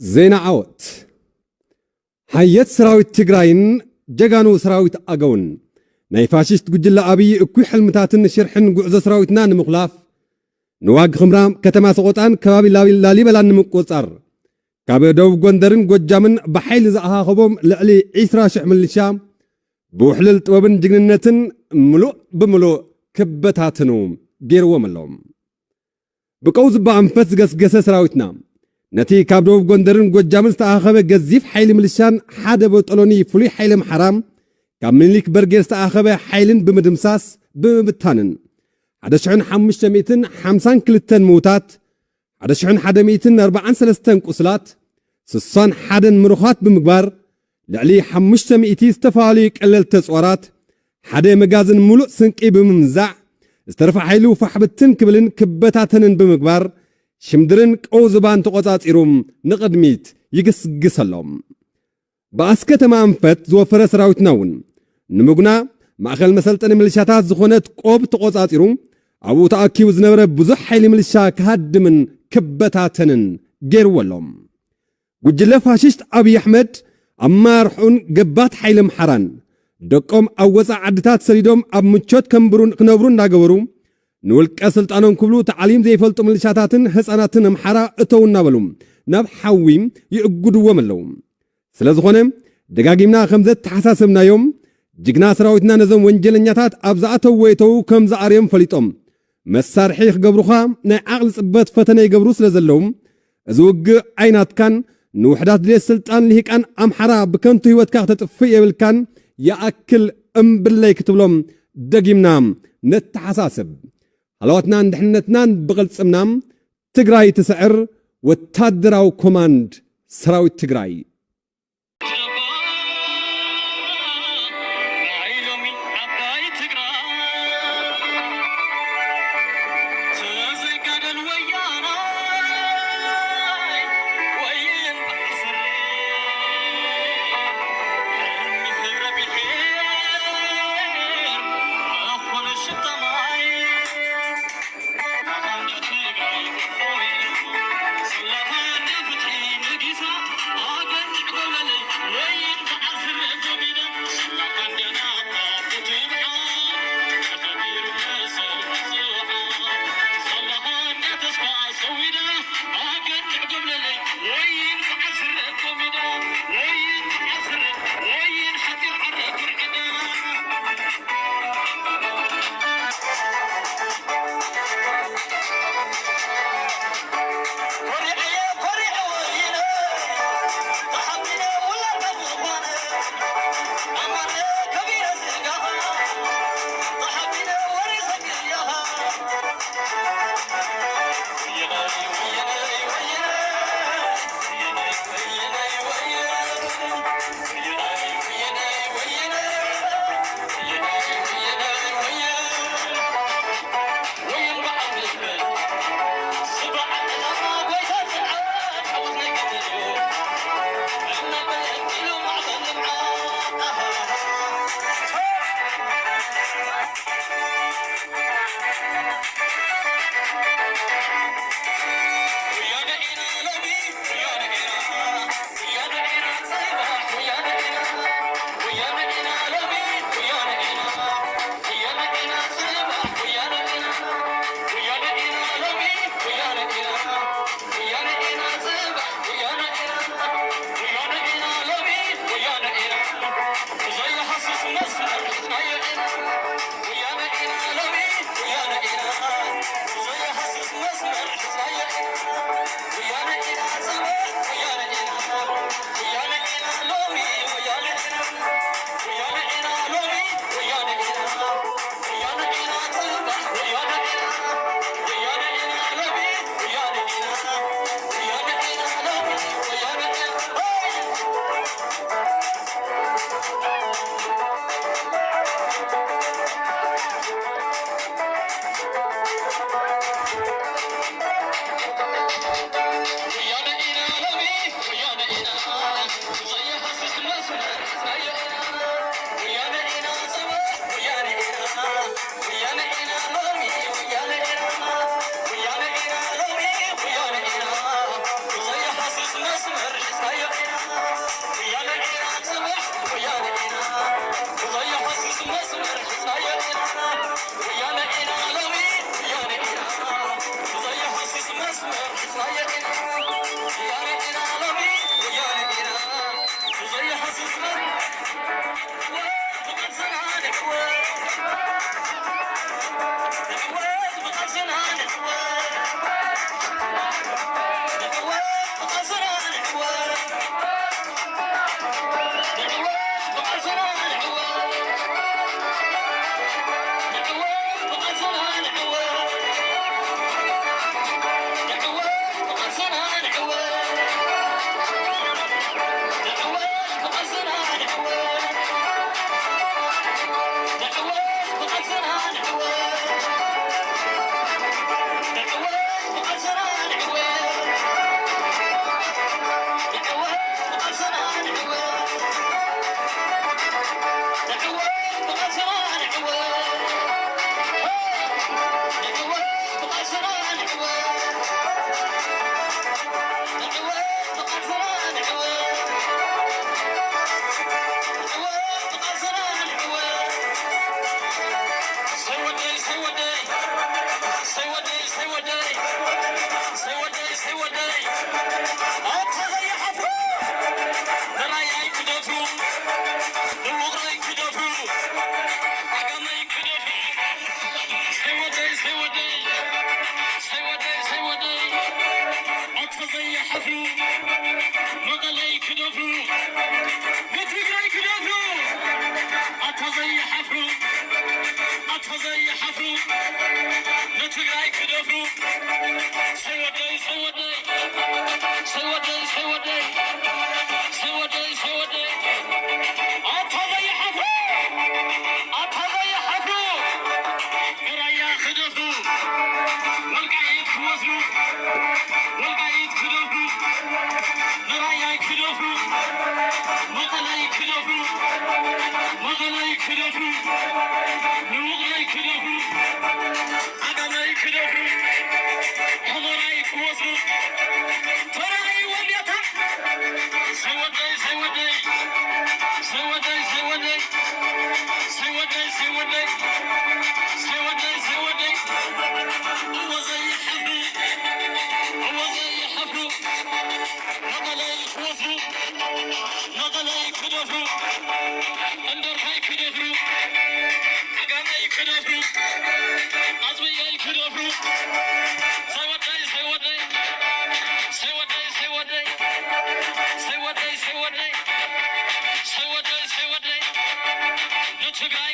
ዜና ዓወት። ሓየት ሰራዊት ትግራይን ጀጋኑ ሰራዊት ኣገውን ናይ ፋሽስት ጉጅለ ኣብይ እኩይ ሕልምታትን ሽርሕን ጉዕዞ ሰራዊትና ንምኹላፍ ንዋግ ኽምራ ከተማ ሰቆጣን ከባቢ ላሊ-፣ ላሊበላን ንምቁፅፃር ካብ ደቡብ ጎንደርን ጎጃምን ብሓይሊ ዝኣኻኸቦም ልዕሊ ዕስራ ሽሕ ምልሻ ብውሕልል ጥበብን ጅግንነትን ምሉእ ብምሉእ ክበታተኑ ገይርዎም ኣሎ። ብቀውዝባ ኣንፈት ዝገስገሰ ሰራዊትና ነቲ ካብ ደቡብ ጎንደርን ጎጃምን ዝተኣኸበ ገዚፍ ሓይሊ ምልሻን ሓደ በጠሎኒ ፍሉይ ሓይሊ ኣምሓራ ካብ ምኒልክ በርጌድ ዝተኣኸበ ሓይልን ብምድምሳስ ብምብታንን ሓደ ሽሕን ሓሙሽተ ሚእትን ሓምሳን ክልተን ምዉታት፣ ሓደ ሽሕን ሓደ ሚእትን ኣርባዓን ሰለስተን ቁስላት፣ ስሳን ሓደን ምሩኻት ብምግባር ልዕሊ ሓሙሽተ ሚእቲ ዝተፈላለዩ ቀለልቲ ኣፅዋራት፣ ሓደ መጋዝን ሙሉእ ስንቂ ብምምዛዕ ዝተረፈ ሓይሉ ፋሕ ብትን ክብልን ክበታተንን ብምግባር ሽምድርን ቀውዝባን ተቆፃፂሩ ንቕድሚት ይግስግስ ኣሎ። ብኣስ ከተማ ኣንፈት ዝወፈረ ሰራዊትና እውን ንምጉና ማእኸል መሰልጠኒ ሚሊሻታት ዝኾነት ቆብ ተቆፃፂሩ ኣብኡ ተኣኪቡ ዝነበረ ብዙሕ ሓይሊ ሚሊሻ ክሃድምን ክበታተንን ገይርዎ ኣሎ። ጉጅለ ፋሽስት ኣብይ ኣሕመድ ኣመራርሕኡን ገባት ሓይሊ ኣምሓራን ደቆም ኣብ ወፃኢ ዓድታት ሰዲዶም ኣብ ምቾት ከንብሩን ክነብሩ እናገበሩ ንውልቀ ስልጣኖም ክብሉ ተዓሊም ዘይፈልጡ ሚሊሻታትን ህፃናትን ኣምሓራ እተው እናበሉ ናብ ሓዊ ይእጉድዎም ኣለዉ። ስለ ዝኾነ ደጋጊምና ከም ዘተሓሳሰብናዮም ጅግና ሰራዊትና ነዞም ወንጀለኛታት ኣብ ዝኣተውዎ የተው ከም ዝኣርዮም ፈሊጦም መሳርሒ ክገብሩኻ ናይ ዓቕሊ ፅበት ፈተነ ይገብሩ ስለ ዘለዉ እዚ ውግእ ኣይናትካን ንውሕዳት ድሌት ስልጣን ልሂቃን ኣምሓራ ብከንቱ ህይወትካ ክተጥፍእ የብልካን ይኣክል እምብለይ ክትብሎም ደጊምና ነተሓሳስብ። ሃለዋትናን ድሕነትናን ብቕልፅምና ትግራይ ትስዕር ወታደራዊ ኮማንድ ሰራዊት ትግራይ። መቐለይ ክደፍሩ፣ ንትግራይ ክደፍሩ፣ ኣታ ዘይሓፍሩ፣ ኣታ ዘይሓፍሩ፣ ንትግራይ ክደፍሩ። ሰይ ወደይ፣ ሰይ ወደይ፣ ሰይ ወደይ፣ ሰይ ወደይ፣ ሰይ ወደይ፣ ሰይ ወደይ፣ ኣታ ዘይሓፍሩ፣ ኣታ ዘይሓፍሩ፣ ንራያ ክደፍሩ፣ ወልቃይት ክወስዱ፣ ወልቃይት ክደፍሩ፣ ንራያይ ክደፍሩ፣ መቐለይ ክደፍሩ፣ መቐለይ ክደፍሩ፣ ንውቕረይ ክደፍሩ፣ ዓጋመይ ክደፍሩ፣ ሑመራይ ክወስዱ፣ ተራእይዎም ያታ። ሰይ ወደይ፣ ሰይ ወደይ፣ ሰይ ወደይ፣ ሰይ ወደይ፣ ሰይ ወደይ፣ ሰይ ወደይ፣ ሰይ ወደይ፣ ሰይ ወደይ፣ እወ ዘይሓፍሩ፣ እወ ዘይሓፍሩ፣ መቐለይ ክወስዱ፣ መቐለይ ክደፍሩ፣ እንደርታይ ክደፍሩ፣ ዓጋመይ ክደፍሩ፣ ኣጽብየይ ክደፍሩ፣ ሰይ ወደይ፣ ሰይ ወደይ፣ ሰይ ወደይ፣ ሰይ ወደይ፣ ሰይ ወደይ፣ ሰይ ወደይ፣ ሰይ ወደይ፣ ሰይ ወደይ፣ ሰይ ወደይ፣ ንትግራይ